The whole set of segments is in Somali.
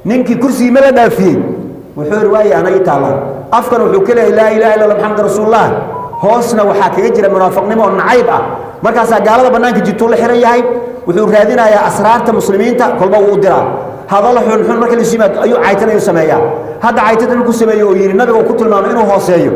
Ninkii kursigii ma la dhaafiyey? Wuxuu yidhi, waaye ana ii taallaa. Afkan wuxuu ka leeyahay "Laa ilaha illa Allah, Maxamed rasuulullah", hoosna waxaa kaga jira munaafiqnimo oo nacayb ah. Markaasaa gaalada bannaanka jirtuu la xiran yahay. Wuxuu raadinayaa asraarta muslimiinta, kolba wuu u diraa hadallo xunxun. Marka laisu yimaado ayuu caytan ayuu sameeyaa. Hadda caytada ku sameeyo oo yidhi, nabiga uu ku tilmaamay inuu hooseeyo.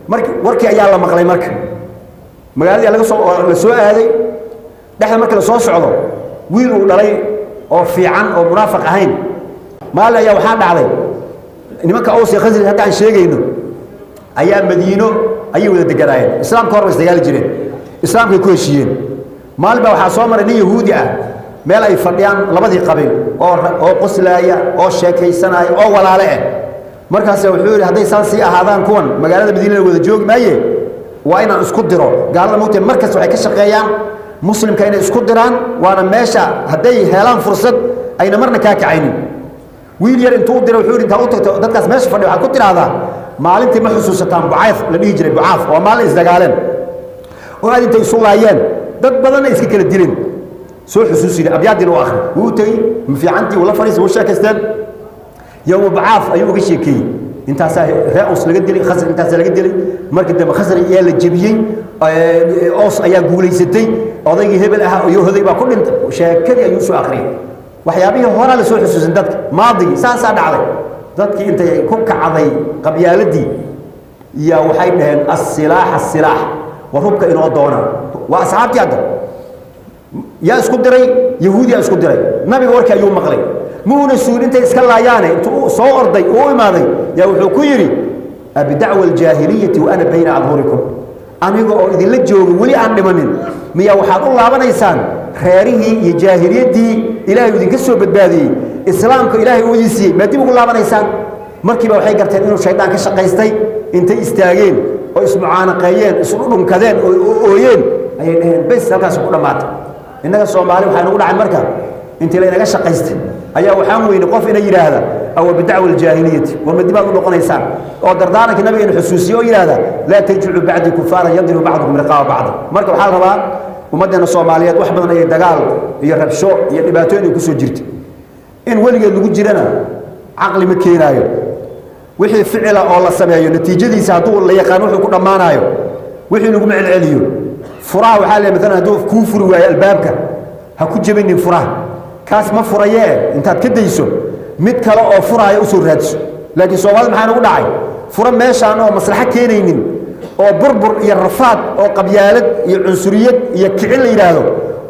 Mark warkii ayaa la maqlay. Marka magaaladii laga soo la soo aaday dhexda, marka la soo socdo, wiil uu dhalay oo fiican oo munaafiq ahayn maalin ayaa waxaa dhacday, nimanka Aws iyo Khasraj hadda aan sheegayno ayaa Madiino ayay wada deganaayeen. Islaamka hor way isdagaali jireen, islaamkay ku heshiiyeen. Maalin baa waxaa soo maray nin Yahuudi ah meel ay fadhiyaan labadii qabiil oo qoslaaya oo sheekaysanaya oo walaale ah. Markaas wuxuu yidhi, hadday saan sii ahaadaan kuwan magaalada Madiinada wada joogi maaye, waa inaan isku diro. Gaalada mogtay markasta waxay ka shaqeeyaan muslimka inay isku diraan, waana meesha hadday helaan fursad ayna marna kaa kacaynin. Wiil yar intuu u diray wuxuu yidhi, intaa u tagto dadkaas meesha fadhiya, waxaad ku tidhaahdaa, maalintii ma xusuusataan Bucayf la dhihi jiray, Bucaaf, waa maalin isdagaaleen oo aad intay isu laayeen, dad badanna iska kala dileen, soo xusuusida. Abyaadiina u akhri. Wuu u tegey, mafiicantii uu la fadhiisay, wuu sheekaysteen. Yowma Bucaaf ayuu uga sheekeeyey. Intaasaa ree Aws laga dilay, Khasraj intaasaa laga dilay. Markii dambe Khasraj ayaa la jebiyey, Oos ayaa guulaysatay, odaygii hebel ahaa iyo hoday baa ku dhintay. Sheekadii ayuu soo akhriyay. Waxyaabihii horaa la soo xusuusin dadka, maadigii saasaa dhacday. Dadkii intay ku kacday qabyaaladii yaa waxay dhaheen, "Asilaax, asilaax, war hubka inoo doona." Waa asxaabtii. Hadda yaa isku diray? Yahuudiyaa isku diray. Nabiga warkii ayuu maqlay. Muuna sugin intay iska laayaane, intuu soo orday uu imaaday yaa wuxuu ku yidhi, "Abidacwa aljaahiliyati wa ana bayna adhurikum? Aniga oo idinla jooga, weli aan dhimanin, miyaa waxaad u laabanaysaan reerihii iyo jaahiliyaddii Ilaahay idinka soo badbaadiyey, islaamka Ilaahay uu idin siiyey, maa dib ugu laabanaysaan?" Markiiba waxay garteen inuu shaydaan ka shaqaystay. Intay istaageen oo ismucaanaqeeyeen, isdhudhunkadeen oo ooyeen ayay dhaheen, "Bes, halkaas ku dhammaatay." Innaga Soomaali waxaa nagu dhacay, marka intii laynaga shaqaystay ayaa waxaan weynay qof ina yidhaahda, "Awa bidacwa aljaahiliyati?" War ma dibaad u noqonaysaan? Oo dardaaranka nabigeena xusuusiye oo yidhaahda, "Laa tarjicuu bacdii kufaaran yadribu bacdukum riqaaba bacd." Marka waxaa la rabaa ummaddeena Soomaaliyeed wax badan ayay dagaal iyo rabsho iyo dhibaatooyin ay kusoo jirta. In weligeed lagu jirana caqli ma keenaayo. Wixii ficila oo la sameeyo, natiijadiisa hadduu la yaqaan wuxuu ku dhammaanaayo, wixii laguma celceliyo. Furaha waxaa leeyahay, maalan hadduu kuu furi waayo albaabka, ha ku jebinin furaha. Kaas ma furayee, intaad ka dayso mid kale oo furaaya usoo raadso. Laakiin Soomaalida maxaa nagu dhacay? Furo meeshaan oo maslaxo keenaynin oo burbur iyo rafaad oo qabyaalad iyo cunsuriyad iyo kicin la yidhaahdo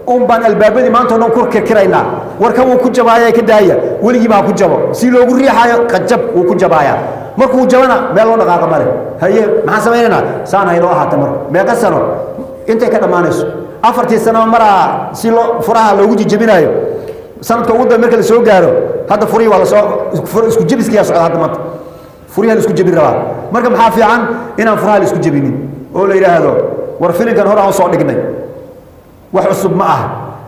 un baan albaabadii maanta o dhan ku kirkiraynaa. Warkan wuu ku jabaaya, ka daaya, weligii baa ku jabo. Si loogu riixaayo qajab wuu ku jabaayaa. Markuu jabana meel loo dhaqaaqa male. Haye, maxaan samaynaynaa? Saan haynoo ahaata. Marka meeqa sano intay ka dhammaanayso? 4tii sano maraa si loo furaha loogu jijebinaayo. Sanadka ugu dambe marka la soo gaaro, hadda furihii waa lasoo isku jebiskiyaa socda. Hadda maanta furihi la isku jebin rabaa. Marka maxaa fiican? Inaan furaha la isku jebinin oo la yidhaahdo, war filinkan hore aan soo dhignay, wax cusub ma ah,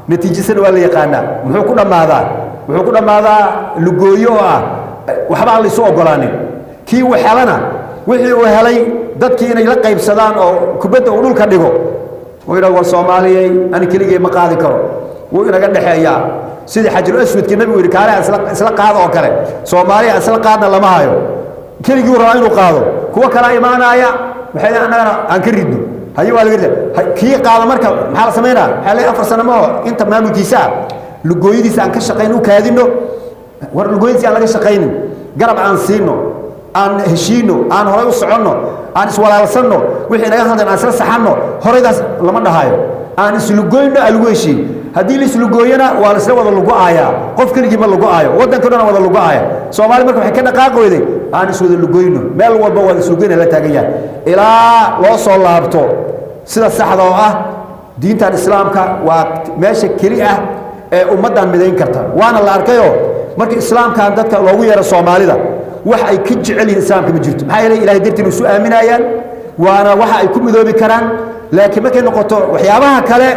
natiijisana waa la yaqaanaa. Muxuu ku dhammaadaa? Wuxuu ku dhammaadaa lugooyo oo ah waxba aan laysu ogolaanin. Kii uu helana wixii uu helay dadkii inay la qaybsadaan oo kubadda uu dhulka dhigo uu yidhahdo, "War Soomaaliyey, ani keligee ma qaadi karo, wuu inaga dhexeeyaa." Sidii Xajarul Aswadkii nabigu yidhi, "Kaale isla qaada" oo kale, Soomaaliya isla qaadna lama hayo. Keligii uu rabaa inuu qaado. Kuwo kalaa imaanaya, waxay leeyihin, "Annagana aan ka ridno." Haye, waa laga rida kii qaada. Marka maxaa la samaynaa? Waxaa leeyahay, 4 sano maho inta maamulkiisa ah lugooyadiisa aan ka shaqayn, u kaadino. War lugooyadiisa aan laga shaqaynin, garab aan siino, aan heshiino, aan horay u soconno, aan iswalaalsanno, wixii naga khaldan aan isla saxanno. Horaydaas lama dhahayo. Aan islugoyno, aa lagu heshiiy. Haddii la islugooyona waa la isla wada lugo-aayaa. Qof keligii ma lugo-aayo, waddanka dhan wada lugo-aaya. Soomaali marka waxay ka dhaqaaqi weyday aan iswada lugoyno. Meel walba waa islugoyna la taagan yahay ilaa loo soo laabto sida saxda oo ah diintan islaamka. Waa meesha keli ah ee ummaddan midayn karta, waana la arkayoo marka islaamkan dadka loogu yeero, Soomaalida wax ay ka jecel yihiin islaamka ma jirto. Maxaa yeelay, Ilahay dartiin isu aaminayaan, waana waxa ay ku midoobi karaan. Laakiin markay noqoto waxyaabaha kale,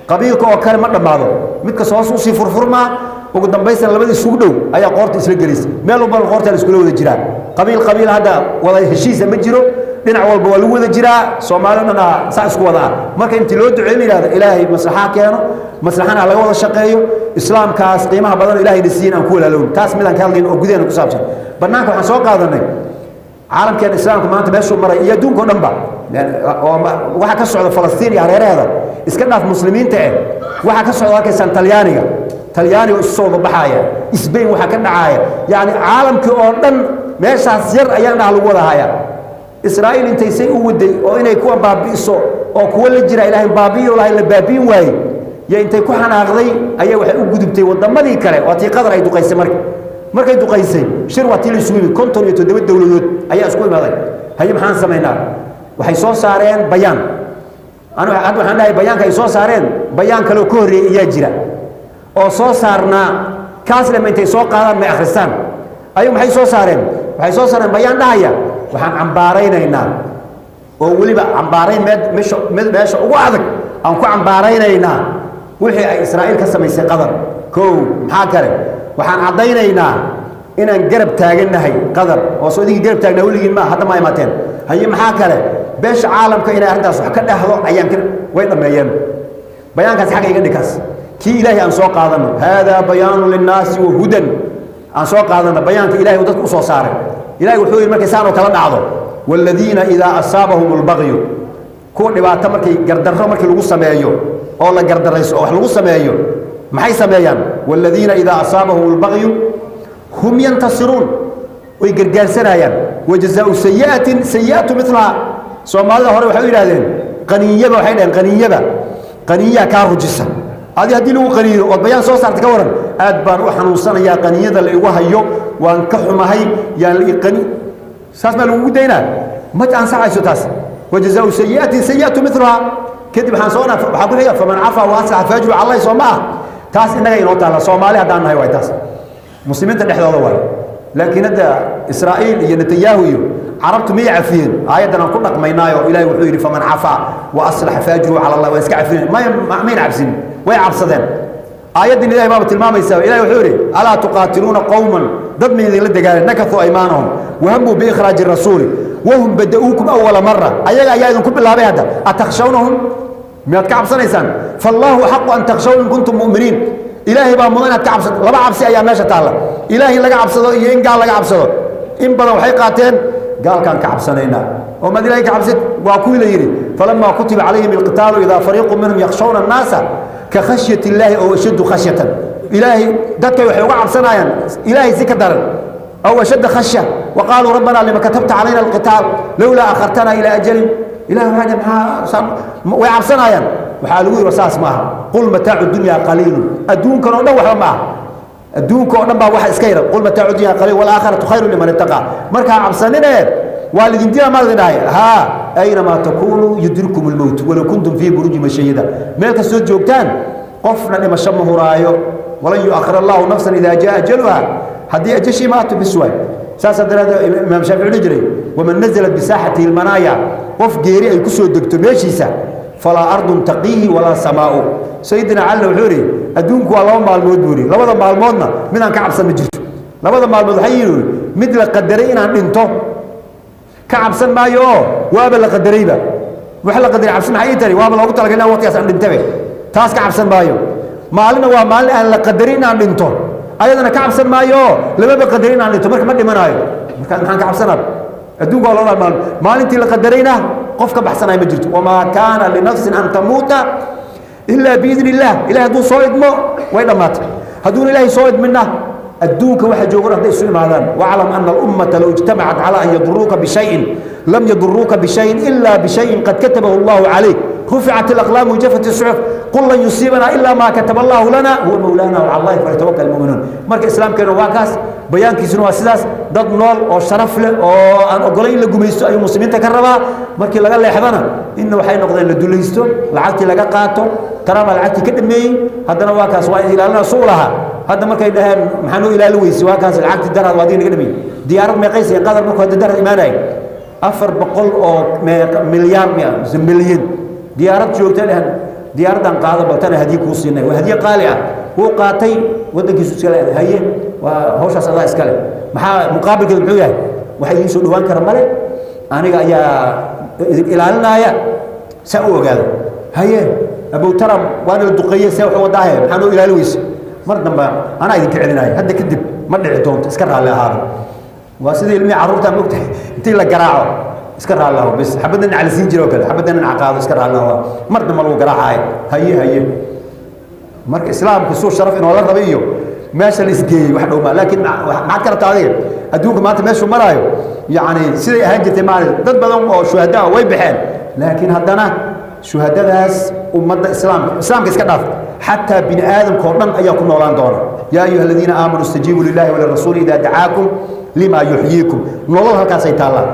qabiilka oo kale, ma dhammaado. Mid kasta hoos usii furfurmaa, ugu dambaysana labada isugu dhow ayaa qoorta isla gelaysa. Meel walbana qoorta la iskula wada jiraa. Qabiil qabiil hadda wada heshiisa ma jiro. Dhinac walba waa lagu wada jiraa. Soomaalida dhan saa isku wada ah. Marka intii loo duceeyo la yidhahdo Ilaahay maslaxa keeno, maslaxana laga wada shaqeeyo, islaamkaas qiimaha badan Ilaahay na siiyeen aan ku walaalown. Taas midaan ka hadlayn oo gudaheena ku saabsan. Bannaanka waxaan soo qaadanay caalamkeena islaamka maanta meeshuu maray iyo adduunka o dhan ba, oo waxa ka socda Falastiin iyo hareeraheeda. Iska dhaaf muslimiinta eh, waxa ka socda arkaysaan Talyaaniga, Talyaaniga isu soo wada baxaaya, Spain waxaa ka dhacaaya, yacni caalamkii oo dhan meeshaas yar ayaan dhaha lagu wada hayaa. Israa'iil intay say u waday oo inay kuwa baabi'iso oo kuwa la jira Ilaahay baabi'iyo lahay la baabi'in waayey, yo intay ku xanaaqday ayaa waxay u gudubtay waddamadii kale. Waa tii Qatar ay duqaysay. Marka markay duqaysay, shir waa tii la isugu yimid, 57 dowladood ayaa isku imaaday. Haye, maxaan samaynaa? Waxay soo saareen bayaan. Anu hadda waxaan dhahay bayaanka ay soo saareen, bayaan kaleoo ka horreeyey ayaa jira oo soo saarnaa. Kaasle ma intay soo qaadaan may akhristaan? Ayagu maxay soo saareen? Waxay soo saareen bayaan dhahaya waxaan cambaaraynaynaa, oo weliba cambaarayn meesha meesha ugu adag aan ku cambaaraynaynaa wixii ay Israa'iil ka samaysay Qatar. Kow, maxaa kale? Waxaan caddaynaynaa inaan garab taagannahay Qatar. Oo soo idinkii garab taagnaa weligiin ma hadda ma imaateen? Haye, maxaa kale? Beesha caalamka inay arrintaas wax ka dhahdo ayaan ka. Way dhammeeyeen bayaankaas. Xagga iga dhikaas, kii Ilaahay aan soo qaadano. "Haadaa bayaanu linnaasi wa hudan." Aan soo qaadano bayaanka Ilahay uu dadka u soo saaray. Ilahay wuxuu yidhi markay saan oo kala dhacdo: "Waaladiina idaa asaabahum albagyu," kuwa dhibaato markay gardarro markii lagu sameeyo oo la gardarayso oo wax lagu sameeyo, maxay sameeyaan? "Waaladiina idaa asaabahum albagyu hum yantasiruun," way gargaarsanayaan. "Wajazaau sayi'atin sayi'atu milaha." Soomaalida hore waxay u yidhahdeen qaniinyaba, waxay dhaheen qaniinyaba qaniinyaa kaa rujisa. Adi haddii lagu qaniino ood bayaan soo saarta, ka waran? "Aad baan u xanuunsanayaa, qaniinyada la igu hayo waan ka xumahay, yaan la iqani." Saas maa lagugu daynaa? Ma ansaxayso taas. "Wajazaau sayi'atin sayi'atu miluha." Kadib waxaan soo waxaa ku xiga "faman cafaa wa aslaxa faajru cala Allahi." Soo ma ah? Taas innaga inoo taalla Soomaali haddaan nahay waay, taas muslimiinta dhexdooda waay. Laakiin hadda Israa'iil iyo Netanyahu iyo carabtu miyay cafiyeen? Aayaddan aan ku dhaqmaynaayo. Ilahay wuxuu yidhi "faman cafaa wa aslaxa faajruhu cala Allah." Waan iska cafinayn. May mayna cabsin, way cabsadeen. Aayaddan Ilahay baaba tilmaamaysaa. Ilahay wuxuu yidhi: "Alaa tuqaatiluuna qowman," dad ma idinla dagaaleen, "nakasuu aymaanahum wahamuu biikhraaji rasuuli wahum bada'uukum awala mara." Ayaga ayaa idinku bilaabay hadda. "Atakhshawnahum," miyaad ka cabsanaysaan? "Faallaahu axaqu an takhshaw in kuntum mu'miniin." Ilaahay baa mudan inaad ka cabsato. Laba cabsi ayaa meesha taalla: Ilaahay in laga cabsado iyo in gaal laga cabsado. In badan waxay qaateen gaalkaan ka cabsanaynaa. Oo maad Ilahay ka cabsid? Waa kuwii la yidhi: "Falamaa kutiba calayhim alqitaalu idaa fariiqu minhum yakhshawna annaasa ka khashyati illaahi ow ashaddu khashyatan. Ilaahay dadkay waxay uga cabsanayaan Ilaahay si ka daran, aw ashadda khashya. "Wa qaaluu rabbanaa lima katabta calayna alqitaal lowlaa akhartana ilaa ajalin." Ilahi waxay maxaa way cabsanayaan? Waxaa lagu yidhi saas maaha. "Qul mataacu dunyaa qaliilun." Adduunkan oo dhan waxba ma aha, adduunka oo dhan baa waxa iska yara. "Qul mataacu dunya qaliil wal-aakhiratu khayru liman ittaqaa." Markaa cabsanine, waa lidin dila maa lidin dhahay haa. "Aynamaa takuunuu yudrikum almowt walow kuntum fii buruuji mashayida." Meel kastoo joogtaan qofna dhimasho ma huraayo. "Walan yuakhir Allahu nafsan idaa jaa ajaluha." Haddii ajashii imaato, bis waay. Saasaa daraaddeed Imaam Shaafici dhihi jiray: "Waman nazalat bisaaxatihi almanaaya," qof geeri ay ku soo degto meeshiisa, "falaa ardun taqiihi walaa samaa'u." Sayidina Calina wuxuu yidhi: "Adduunku waa 2 maalmood," buu yidhi. "Labada maalmoodna midaan ka cabsan ma jirto." Labada maalmood waxay yidhi: mid la qadaray inaan dhinto ka cabsan maayo, oo waaba la qadarayba. Wax la qadaray cabsan maxay ii tari? Waaba loogu talagalay inaan waqtigaas aan dhintabe, taas ka cabsan maayo. Maalina waa maalin aan la qadarin inaan dhinto, ayadana ka cabsan maayo, oo lamaba qadarin inaan dhinto, marka ma dhimanaayo. Marka maxaan ka cabsanaa? Adduunka waa labada maalin. Maalintii la qadarayna qof ka baxsanaya ma jirto. "Wamaa kaana linafsin an tamuuta ilaa biidni illaah." Ilahay hadduu soo idmo way dhammaatay, hadduuna Ilahay soo idminna, adduunka waxa joogan hadday isu imaadaan. "Waclam ana alummata low ijtamacat calaa an yaduruuka bishayin lam yaduruuka bishayin ilaa bishayin qad katabahu Allahu calayk. Ruficat alaqlaamu jafat isuxuf. Qul lan yusiibanaa ilaa maa kataba Allahu lana huwa mawlaana wcala Allahi falyatawakkal almu'minuun." Marka islaamkeena waa kaas, bayaankiisuna waa sidaas. Dad nool oo sharaf leh oo aan ogolayn in la gumaysto ayuu muslimiinta ka rabaa. Markii laga leexdana inna waxay noqdeen la dulaysto, lacagtii laga qaato. Trump lacagtii ka dhameeyey, haddana waa kaas, waa ilaalina suu lahaa. Hadda markay dhaheen maxaa noo ilaali weyse, waa kaas lacagtii daraad waa adiga naga dhameeyey. Diyaarad meeqaysa Qadar markuu hadda daraad imaanayay? 400 oo milyaar miya mise milyan diyaarad joogta dhehen. "Diyaaraddan qaado, baltana hadiye kuu siinay." Waa hadiye qaali ah. Wuu qaatay, waddankiisu iska leedahay. Haye, waa hawshaas adaa iskale. Maxaa muqaabilkeedu muxuu yahay? Waxa idiin soo dhawaan kara male. Aniga ayaa idin ilaalinaya, saa u ogaado. Haye, Abowtaram, waana la duqeeye, see wuxuu wadaahe, maxaa noo ilaali weyse? Mar dambe anaa idinka celinaya, hadda kadib ma dhici doonto, iska raalli ahaado. Waa sidii ilmihii carruurta, mogtahay, intii la garaaco iska raalli aho bis, xabadda dhinac la siin jiro oo kale, xabadda dhinac qaado, iska raalli aho, mar dambe lagu garaacayo. Haye, haye. Marka islaamku suu sharaf inoola rabay iyo meesha la isgeeyey wax dhow maa, laakiin maxaad ka rabtaa adiga? Adduunka maanta meeshuu maraayo, yacni siday ahaan jirtay maali, dad badan oo shuhadaa way baxeen, laakiin haddana shuhadadaas ummadda islaamka, islaamka iska dhaaf, xataa bini aadamka oo dhan ayaa ku noolaan doona. يا أيها الذين آمنوا استجيبوا لله وللرسول إذا دعاكم لما يحييكم. Nolol halkaasay taallaa.